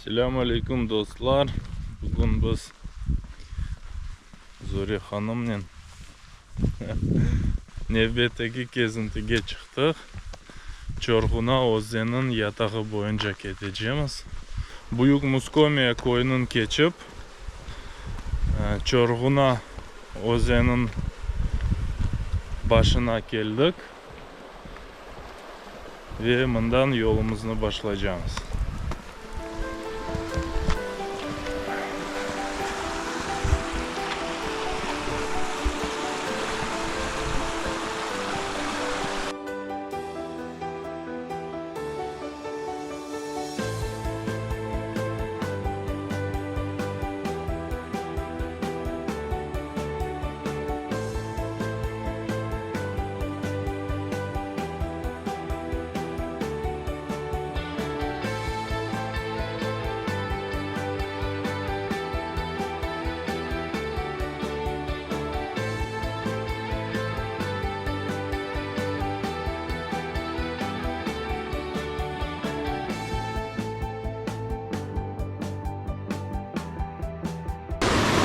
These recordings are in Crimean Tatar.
Selâm aleyküm, dostlar! Bugün biz Zure hanımnen nevbetteki kezintige çıqtıq. Çorğuna özenniñ yatağı boyunca ketecemiz. Büyük Muskomiya köyüniñ keçip, Çorğuna özenniñ başına keldik. Ve mından yolumıznı başlaycamız.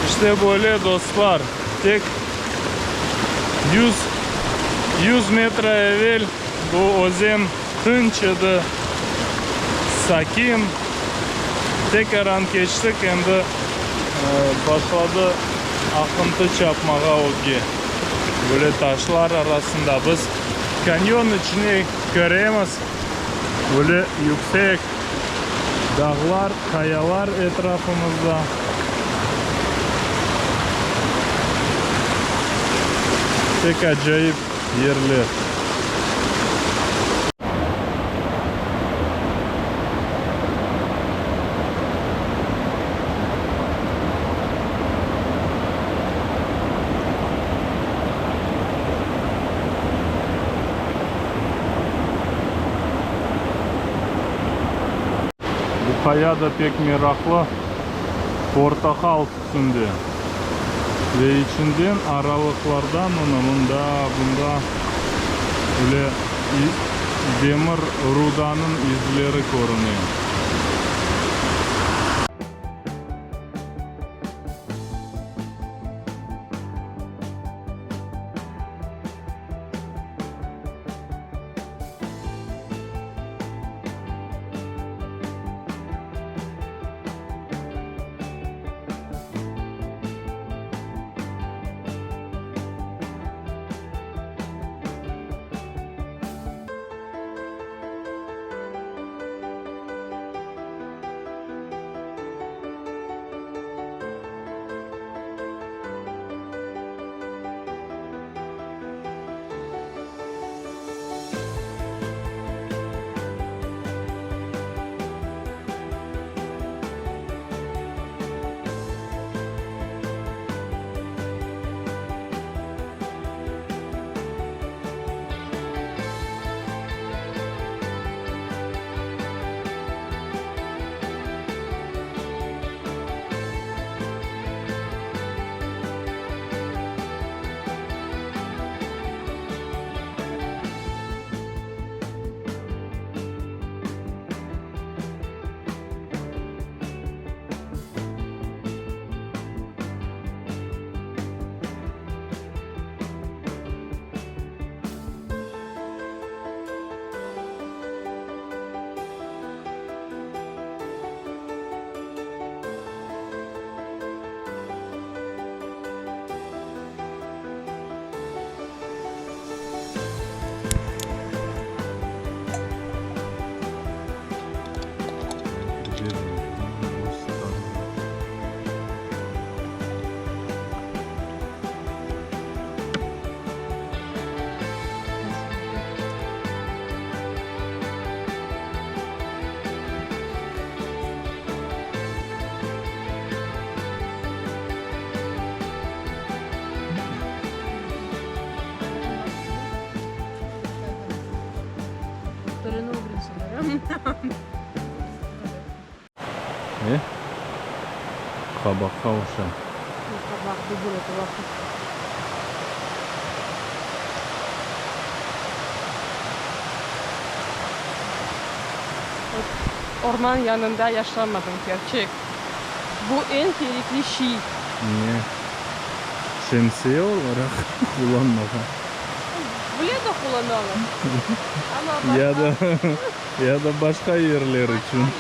İşte böyle, dostlar, tek 100, 100 metre evel bu özen tınç edi, sakin. Tekaran keçtik, endi başladı aqıntı çapmağa ögge. Böyle taşlar arasında biz kanyon içine kiremiz, böyle yüksek dağlar, qayalar etrafımızda. Pek acayip yerler. Bu qaya da pek meraqlı, portaqal tüsünde ve içinden aralıqlardan mına mında, bunda öyle demir rudanıñ izleri körüne. Ne? Qabaqqa oşay. Qabaq degil, eto laqut. Orman yanında yaşamadım, kerçek. Bu eñ kerekli şey. Ne? Şemsiye olaraq qullanmağa. Bile de qullanalar. Amma Ya da, ya da başqa yerler içün. Yerler.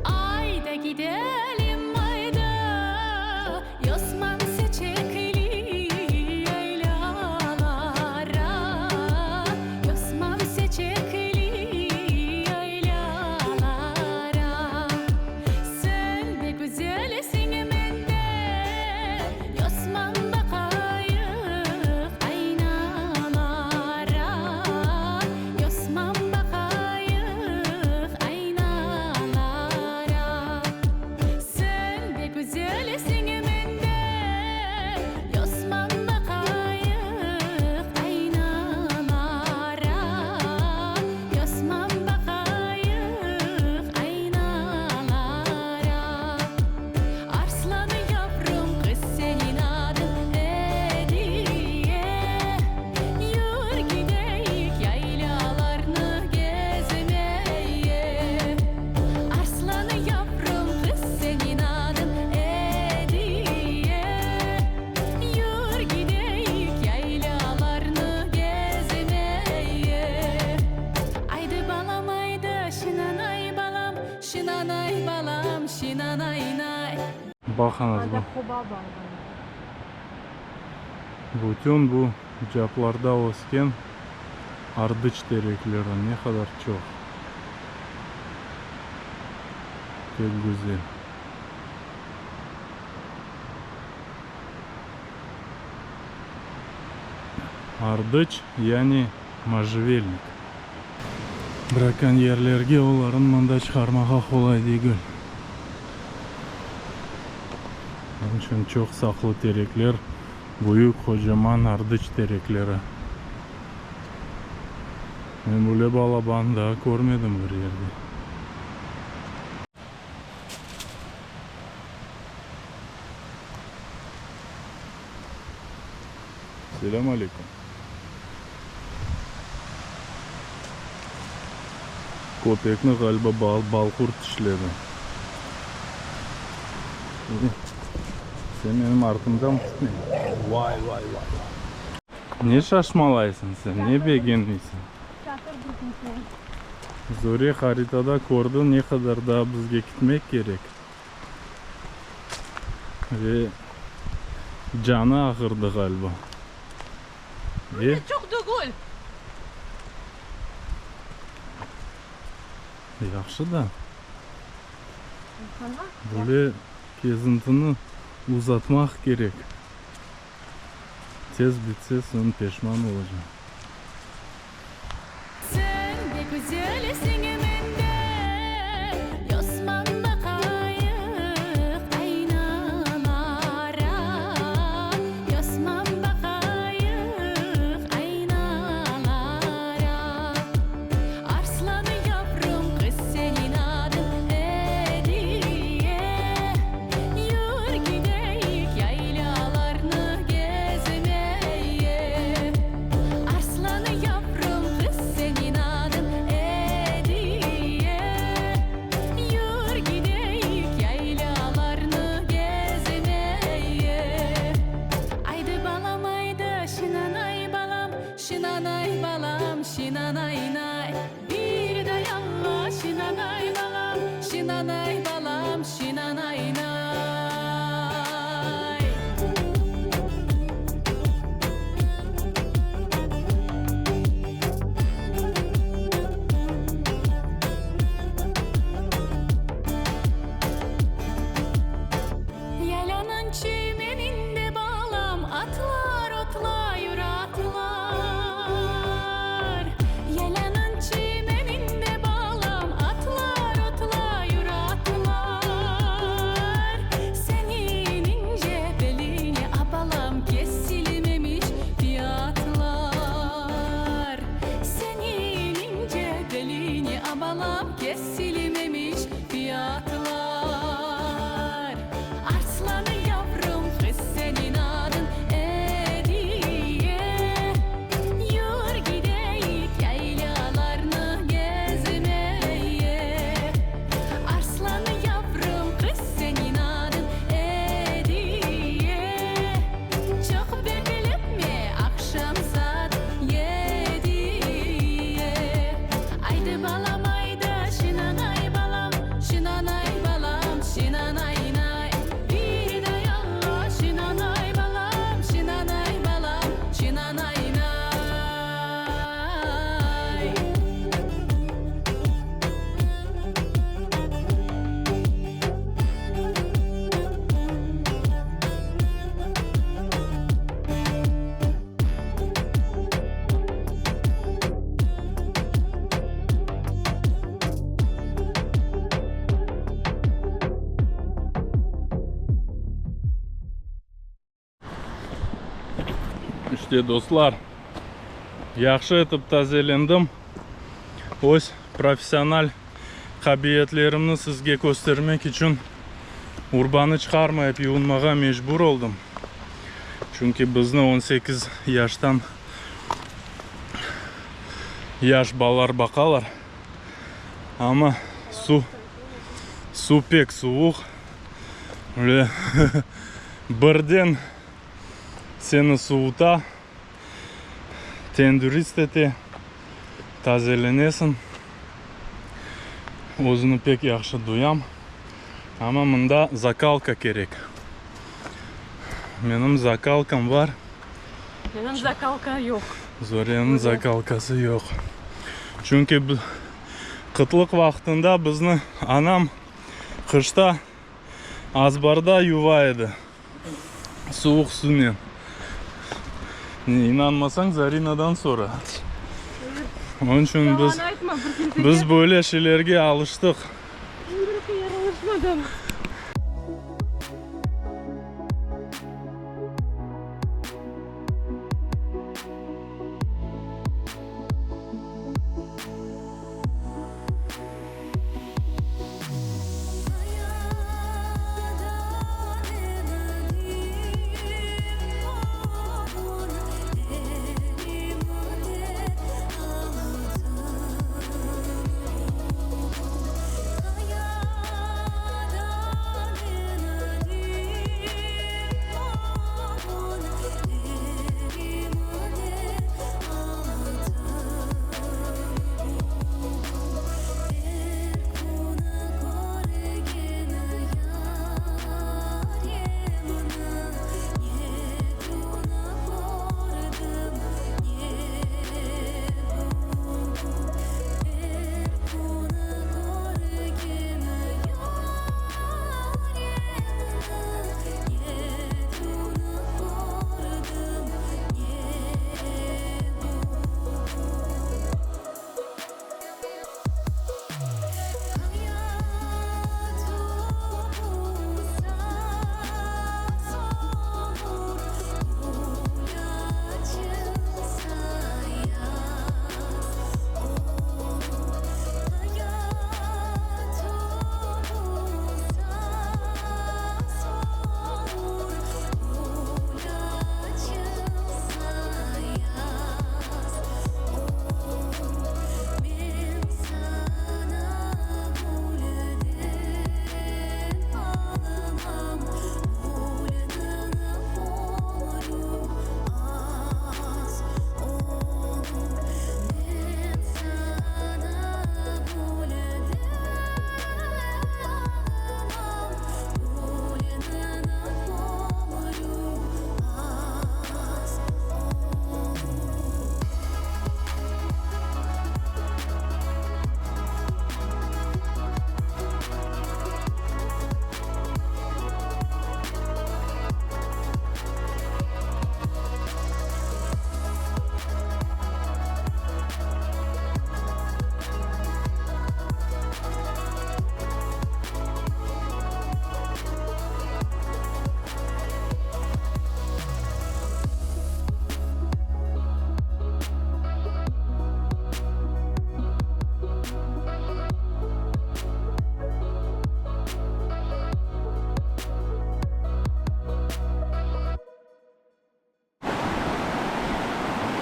Ayda gidelim ayda, Yosman seçekli yaylalara, Yosman seçekli yaylalara. Sen de güzelsin menden, Yosman baqayıq aynalara, Yosman baqayıq aynalara. Sen de güzelsin menden, Yosman baqayıq aynalara, Yosman baqayıq aynalara. Arslan yavrum, qız seniñ adıñ Ediye. Yür gideyik yaylalarnı gezmeye. Arslan yavrum, qız seniñ adıñ Ediye. Yür gideyik yaylalarnı gezmeye. Aydı balam, aydı, şinanay balam, şinanay balam, şinanay nay. Baqıñız bu. Anda qoba bar. Bütün bu caplarda ösken ardıç terekleri ne qadar çoq. Pek güzel. Ardıç, yani можжевельник. Brakonyerlerge olarnı mında çıqarmağa qolay degil. Onıñ içün çoq saqlı terekler, büyük, qocaman ardıç terekleri. Men böyle balaban daa körmedim bir yerde. Selâm aleyküm. Köpekni, ğaliba, bal balqurt tişledi. Sen menim artımdan ketme. Vay, vay, vay. Ne şaşmalaysıñ sen, ne begenmeysiñ? Zore haritada kördi, ne qadar daa bizge ketmek kerek. Ve canı ağırdı, ğaliba. E? Çoq degil. Yahşı da. Böyle kezintini uzatmaq kerek. Tez bitse, soñ peşman olacam. Sen de güzelsiñ menden, Yosman baqayıq aynalara, Yosman baqayıq aynalara. Arslan yavrum, qız seniñ adıñ Ediye. Yür gideyik yaylalarnı gezmeye. Arslan yavrum, qız seniñ adıñ Ediye. Yür gideyik yaylalarnı gezmeye. Aydı balam, aydı, şinanay balam, şinanay balam, şinanay nay. Bir dayanma, şinanay balam, şinanay balam, şinanay nay. Yaylanıñ çimeninde balam, atlar otlayır atlar. Yaylanıñ çimeninde balam, atlar otlayır atlar. İşte, dostlar, yahşı etip tazelendim. Öz professional qabiliyetlerimni sizge köstermek içün urbanı çıqarmayıp yuvunmağa mecbur oldım. Çünki bizni 18 yaştan yaş balalar baqalar. Amma suv, suv pek suvuq. Ve birden seni suvuta, tendürist ete, tazelenesiñ. Özüni pek yahşı duyam. Amma mında zakalka kerek. Menim zakalkam bar. Menim zakalka yoq. Zoreniñ zakalkası yoq. Çünki qıtlıq vaqtında bizni anam qışta azbarda yuva edi. Suvuq suvnen. İnanmasañ, Zarinadan sora. Onıñ içün biz, Yalan aytma, bir kimsege. biz böyle şeylerge alıştıq. Bir kere alışmadım.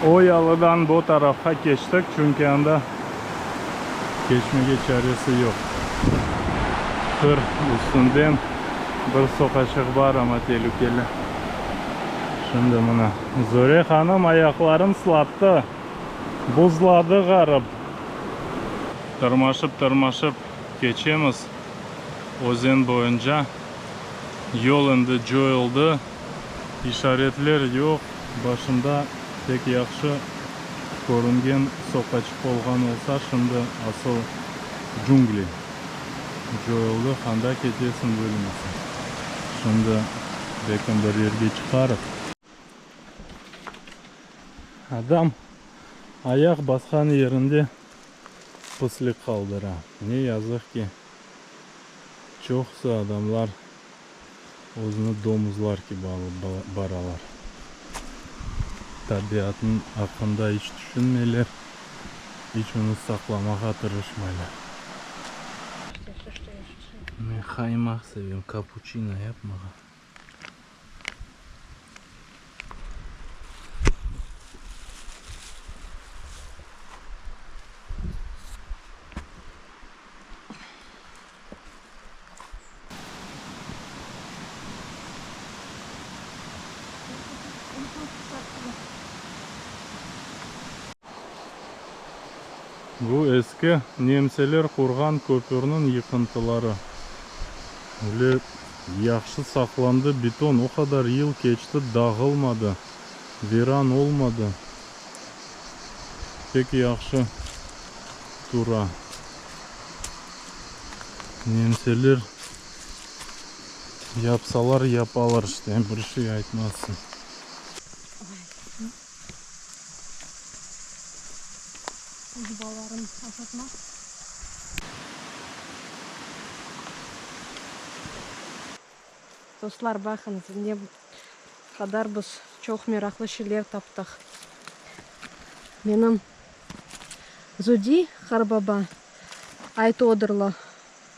O yalıdan bu tarafqa keçtik, çünki anda keçmege çaresi yoq. Qır üstünden bir soqaçıq bar, amma telükeli. Şimdi mına Zore hanım ayaqların sılattı, buzladı ğarip. Tırmaşıp-tırmaşıp keçemiz özen boyunca. Yol endi coyuldı, işaretler yoq. Başında pek yahşı körüngen soqaçıq olğan olsa, şimdi asıl cüngli coyuldı, qanda ketesiñ bilmeysiñ. Şimdi belkim bir yerge çıqarıq. Adam ayaq basqan yerinde pislik qaldıra. Ne yazıq ki, çoqusı adamlar özüni domuzlar kibi alıp baralar. Tabiatnıñ aqqında iç tüşünmeyler, iç onı saqlamağa tırışmaylar. Men qaymaq sevem, kapuçino yapmağa. Bu eski nemseler qurğan köpürniñ yıqıntıları. Öyle yahşı saqlandı beton, o qadar yıl keçti, dağılmadı, viran olmadı. Pek yahşı tura. Nemseler yapsalar yapalar işte, bir şey aytmazsıñ. Öz balalarını aşatmaq. Dostlar, baqıñız, ne qadar biz çoq meraqlı şeyler taptıq. Menim Zodi qarbaba Aytodırlı,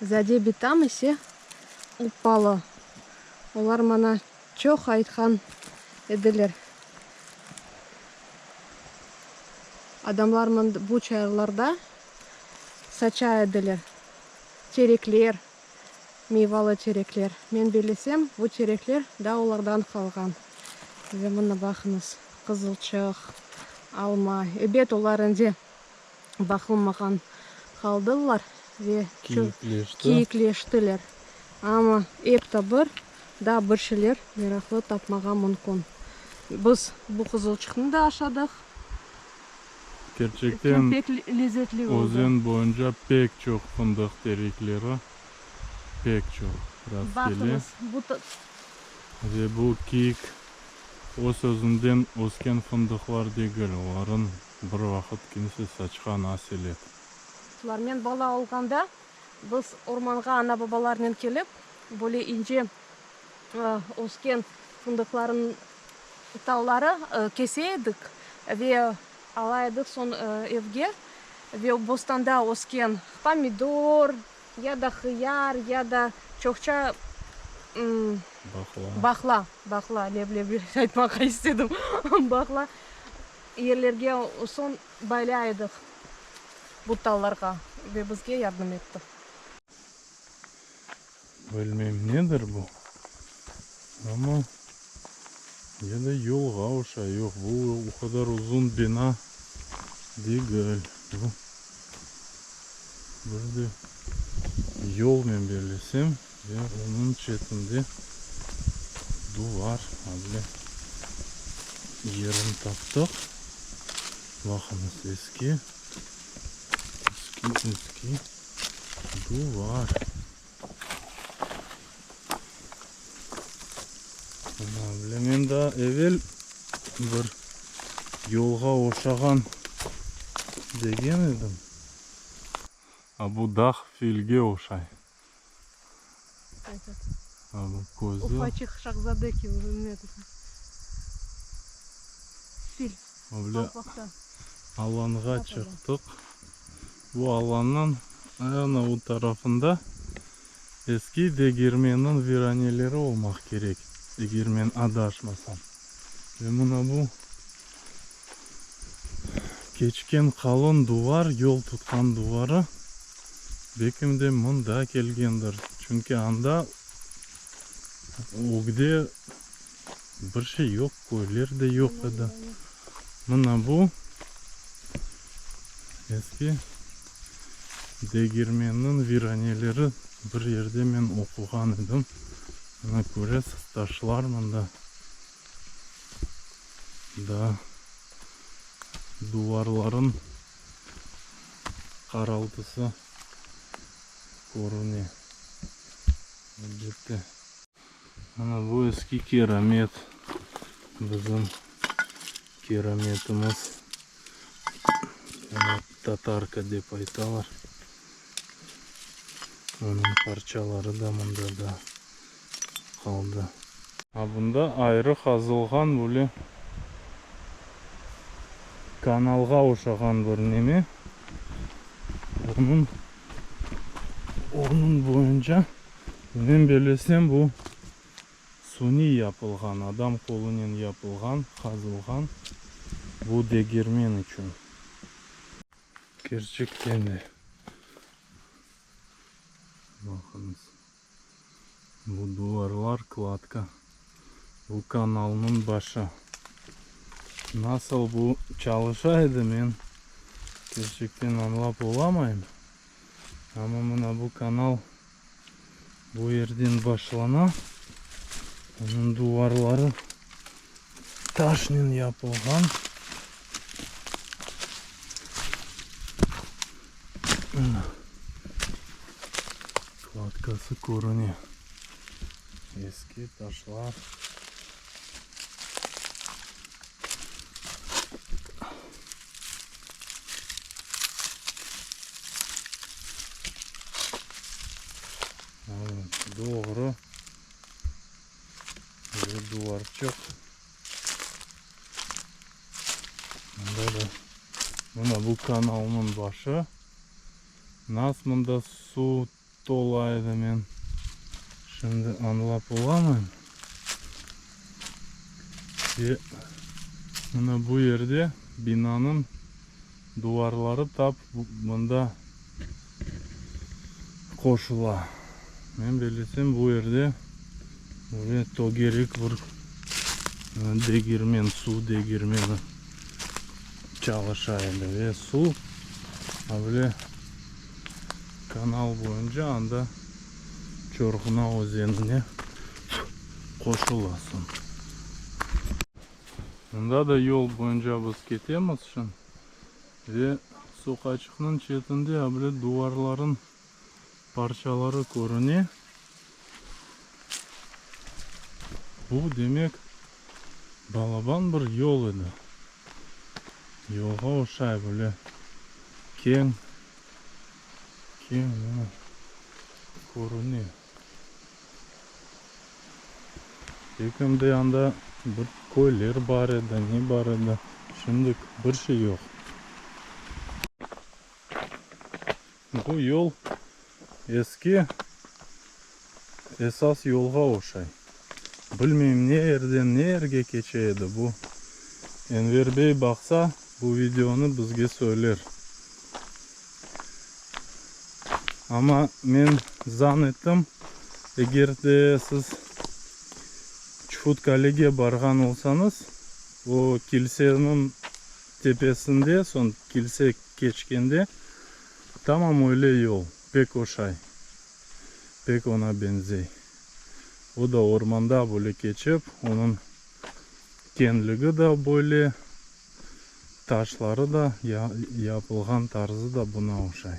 Zade bitam ise Uppalı. Olar maña çoq aytqan ediler. Adamlar bu çayırlarda saça ediler terekler, meyvalı terekler. Men bellesem, bu terekler daa olardan qalğan. Ve mına baqıñız, qızılçıq, alma. Ebet, olar endi baqılmağan qaldılar ve kiyikleştiler. Amma ep ta bir daa bir şeyler meraqlı tapmağa mümkün. Biz bu qızılçıqnı da aşadıq. Kerçekten, Pek lezetli oldı. özen boyunca pek çoq fındıq terekleri, pek çoq rastkele. Baqıñız, bu Ve bu kiyik öz-özünden ösken fındıqlar degil, oların bir vaqıt kimse saçqan aselet. Men bala olğanda, biz ormanğa ana-babalarnen kelip, böyle ince ösken fındıqlarnıñ talları kese edik ve ala edik soñ evge ve bostanda ösken pomidor ya da hıyar ya da çoqça Baqla. Baqla, baqla, leblebi aytmağa istedim, baqla yerlerge soñ baylay edik bu tallarğa ve bizge yardım etti. Bilmeyim nedir bu, amma ya da yolğa oşay, yoq, bu o qadar uzun bina degil, bu bir de yol men bellesem ve onıñ çetinde duvar, able yerini taptıq, baqıñız eski, eski, eski duvar. Mına bile, men daa evel bir yolğa oşağan degen edim. A bu dağ filge oşay. A bu közü. Ufaçıq şahzade kibi ne Fil. Öyle alanğa çıqtıq. Bu alannıñ ana o tarafında eski degirmenniñ viraneleri olmaq kerek, eger men adaşmasam. Ve mına bu keçken qalın duvar, yol tutqan duvarı, belkim de mında kelgendir. Çünki anda ögde bir şey yoq, köyler de yoq edi. Mına bu eski degirmenniñ viraneleri bir yerde men oquğan edim. Mına köresiz, taşlar mında daa duvarlarıñ qaraltısı körüne. Elbette. Mına bu eski kiramet, bizim kirametimiz, bunı tatarka dep aytalar. Onıñ parçaları da mında da qaldı. A bunda ayrı qazılğan böyle. Kanalğa oşağan bir neme. Onıñ, onıñ boyunca, men bellesem, bu suniy yapılğan, adam qolunen yapılğan, qazılğan bu degirmen içün. Kerçekten de, baqıñız, bu duvarlar, kladka, bu kanalnıñ başı. Nasıl bu çalışa edi, men kerçekten añlap olamayım. Amma mına bu kanal bu yerden başlana. Onıñ duvarları taşnen yapılğan. Mına kladkası körüne. Eski taşlar. Doğru. Bu duvarçıq. Mında da mına bu kanalnıñ başı. Nas mında suv tola edi men şimdi añlap olamayım. Ve mına bu yerde binanıñ duvarları tap mında qoşula. Men bellesem bu yerde böyle tögerek bir degirmen, suv degirmeni çalışa edi. Ve suv böyle kanal boyunca anda Çorğuna özenine qoşula soñ. Mında da yol boyunca biz ketemiz şimdi. Ve soqaçıqnıñ çetinde able duvarların parçaları körüne. Bu, demek, balaban bir yol edi. Yolğa oşay böyle keñ, keñ mına körüne. Belki de anda bir köyler bar edi, ne bar edi, şimdi bir şey yoq. Bu yol eski esas yolğa oşay. Bilmeyim ne yerden ne yerge keçe edi bu. Enver bey baqsa, bu videonı bizge söyler. Amma men zan ettim, eger de siz Çufut Qalege barğan olsañız, o kilseniñ tepesinde, soñ kilse keçkende, tamam öyle yol, pek oşay, pek oña beñzey. O da ormanda böyle keçip, onıñ keñligi da böyle, taşları da, yapılğan tarzı da buna oşay.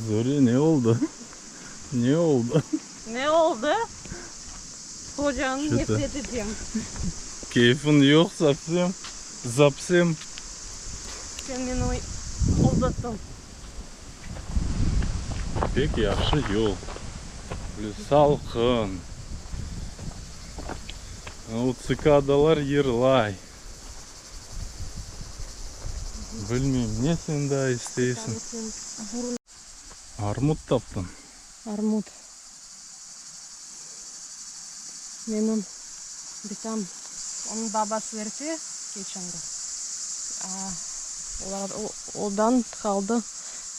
Zore, ne oldı? Ne oldı? Ne oldı? Hocanı nefret etem. Keyfiñ yoq sovsem, zapsem. Sen meni aldattıñ. Pek yahşı yol. Böyle salqın. O tsikadalar yırlay. Bilmeyim, ne sen daa isteysiñ? Armut taptıñ. Armut. Menim bitam, onıñ babası erte keçindi. Olar, odan qaldı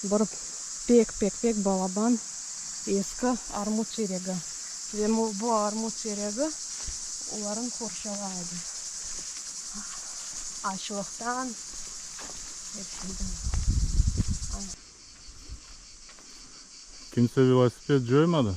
bir pek, pek, pek balaban eski armut teregi. Ve bu armut teregi olarnı qorçalay edi açlıqtan, er şeyden. Kimse velosiped coymadı?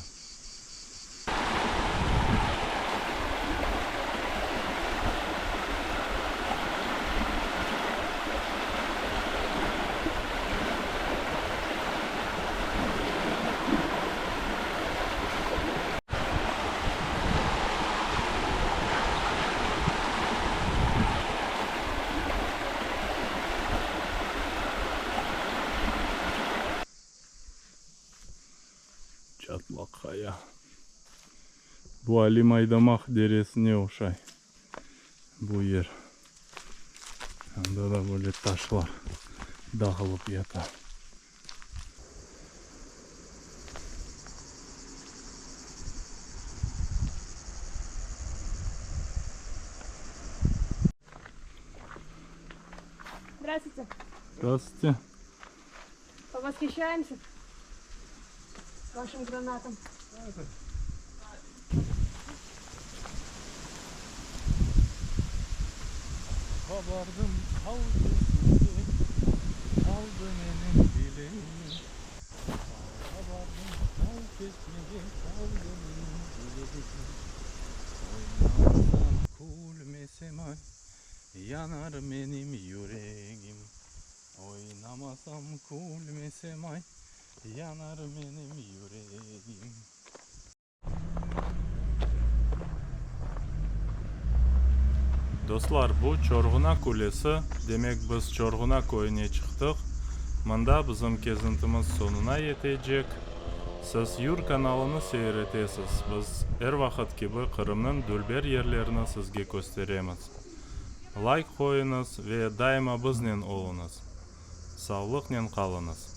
Çatlaq qaya. Bu Alim Aydamaq deresine oşay bu yer. Anda da böyle taşlar dağılıp yata. Здравствуйте. Здравствуйте. Повосхищаемся вашим гранатом. Qabardım al kesmege, Qaldı menim bilegim. Qabardım al kesmege, Qaldı menim bilegim. Oynamasam, külmesem ay, Yanar menim yüregim. Oynamasam, külmesem ay, Yanar menim yüregim. Dostlar, bu Çorğuna kulesi, demek biz Çorğuna köyüne çıqtıq. Mında bizim kezintimiz soñuna yetecek. Siz Yur kanalını seyir etesiz, biz er vaqıt kibi Qırımnıñ dülber yerlerini sizge kösteremiz. Layk qoyuñız ve daima biznen oluñız. Savlıqnen qalıñız.